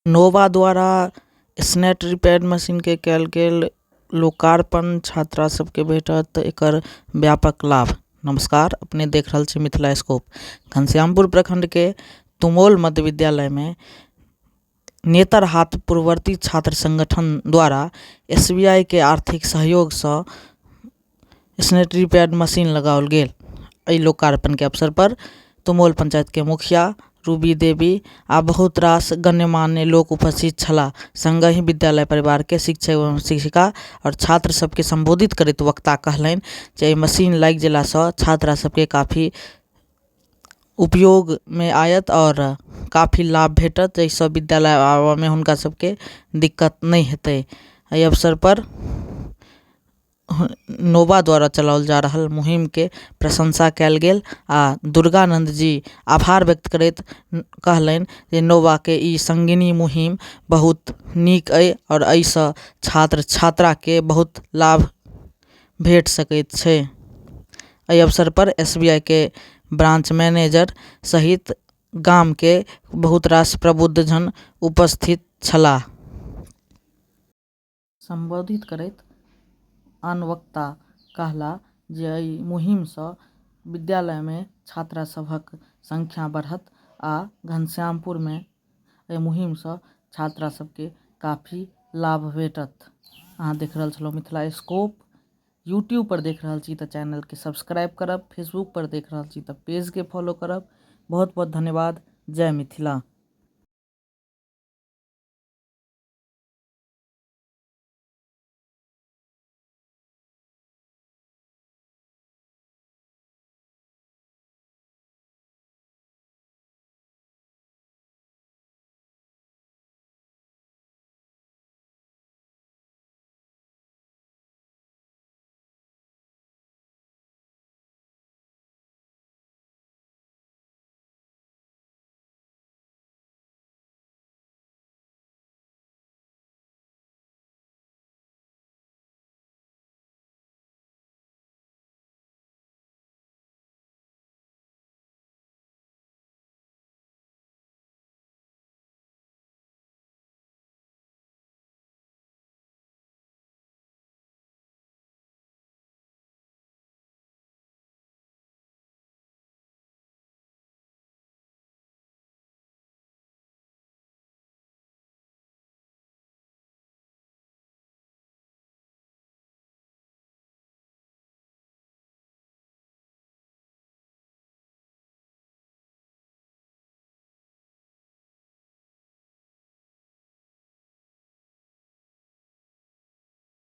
नोवा द्वारा sanitary pad machine के कयल गेल लोकार्पण, छात्रा सबके भेटत एकर व्यापक लाभ। नमस्कार, अपने देख रहल छी मिथिला स्कोप। घनश्यामपुर प्रखंड के तुमौल मध्य विद्यालय में नेतरहाट पूर्ववर्ती छात्र संगठन द्वारा एसबीआई के आर्थिक सहयोग सँ सैनिटरी पैड मशीन लगाओल गेल। एहि लोकार्पण के अवसर पर तुमौल पंचायत के मुखिया रूबी देवी आ बहुत रास गण्यमान्य लोक उपस्थित छलाह। संगहि विद्यालय परिवार के शिक्षक एवं शिक्षिका और छात्र सबके संबोधित करैत वक्ता कहलनि जे एहि मशीन लागि जेला सँ छात्रा सबके काफी उपयोग में आयत और काफी लाभ भेटत, जाहिसँ विद्यालय आबऽ में हुनका सबके दिक्कत नहि हेतै। एहि अवसर पर नोवा द्वारा चलाओल जा रहल मुहिम के प्रशंसा कयल गेल आ दुर्गानंद जी आभार व्यक्त करैत कहलनि जे नोवा के ई संगिनी मुहिम बहुत नीक अइ और एहिसँ छात्र छात्रा के बहुत लाभ भेट सकैत छै। एहि अवसर पर एसबीआई के ब्रांच मैनेजर सहित गाम के बहुत रास प्रबुद्धजन उपस्थित छलाह। संबोधित करैत आन वक्ता कहला जे एहि मुहिम सँ विद्यालय में छात्रा सभक संख्या बढ़त आ घनश्यामपुर में एहि मुहिम सँ छात्रा सबके काफी लाभ भेटत। अहाँ देख रहल छलहुँ मिथिला स्कोप। यूट्यूब पर देख रहल छी तऽ चैनल के सब्सक्राइब करब, फेसबुक पर देख रहल छी तऽ पेज के फॉलो करब। बहुत बहुत धन्यवाद। जय मिथिला।